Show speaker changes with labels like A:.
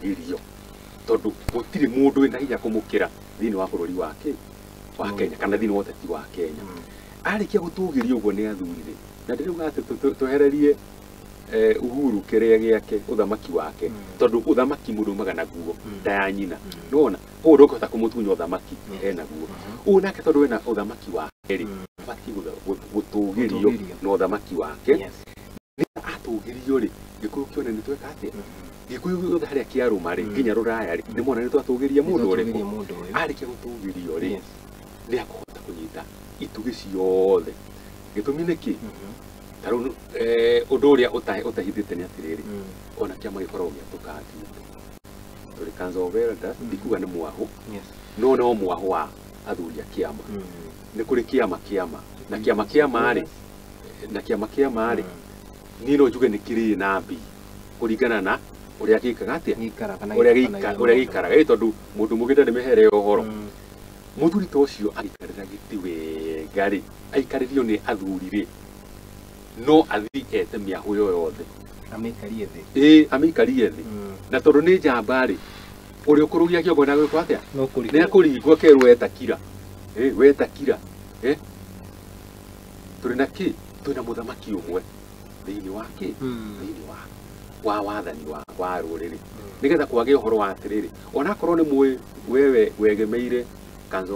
A: Gũtũgĩrio tondũ gũtirĩ mũndũ wĩna hinya kũmũkĩra thĩinĩ wa bũrũri wa kĩ wa Kenya kana thĩinĩ wa ũteti wa Kenya. Arĩkia gũtũgĩrio ũguo nĩ athuri rĩ, na ndĩrauga atĩ twehererie Uhuru kĩrĩa gĩake, ũthamaki wake, tondũ ũthamaki mũndũ umaga naguo nda ya nyina. Nĩwona koguo ndũngĩhota kũmũtunya ũthamaki enaguo. Ũyũ nake tondũ ena ũthamaki wake rĩ, abatiĩ gũtũgĩrio
B: Gũtũgĩrio.
A: Na ũthamaki wake. Nĩ atũgĩrio rĩ, Gĩkũyũ kĩone nĩ tweka atĩa, Gĩkũyũ gĩothe harĩa kĩarũma rĩ, nginya rũraya rĩ, nĩ mona nĩ twatũgĩria mũndũ ũrĩkũ.
B: Nĩtwatũgĩria mũndũ ũyũ.
A: Arĩkia gũtũgĩrio rĩ, nĩ akũhota kũnyita itugĩ ciothe. Gĩtũmi nĩ kĩ? Ta rĩu ũndũ ũrĩa ũtahithĩte nĩ atĩrĩrĩ, ona kĩama gĩkoragwo gĩa tũkangĩte tũrĩ Council of Elders, ndikuga nĩ mwahũ, no no mwahũ wa athuri a kĩama. Nĩ kũrĩ kĩama kĩama na kĩama kĩama rĩ, na kĩama kĩama rĩ, niĩ no njuge nĩ kĩrĩ na mbi kũringana na ũrĩa gĩkaga atĩa,
B: Gĩikaraga na
A: ũrĩa
B: gĩtabanagia
A: ũrĩa
B: maũndũ.
A: gĩikaraga. Ĩ tondũ mũndũ mũgĩ ndarĩ mĩhere ũhoro. Mũthuri ta ũcio agĩikarĩra gĩtĩ wega rĩ, aikarĩrio nĩ athuri rĩ, no athiĩ ete mĩahũ ĩyo yothe.
B: Amĩikarie thĩ.
A: Ĩ, amĩikarie thĩ. Na tondũ nĩ njamba rĩ, ũrĩa ũkũrũgia kĩongo na gwĩkwo atĩa?
B: No kũrigwo.
A: Nĩ akũringwo akerwo weta kira. Ĩ, weta kira. Ĩ, tũrĩ na kĩ? Twĩna mũthamaki ũmwe thĩinĩ wa kĩ? Thĩinĩ wa wathani wa rũrĩrĩ, nĩgetha kwage ũhoro wa atĩrĩrĩ, onakorwo nĩ mũĩ wewe wegemeire Council.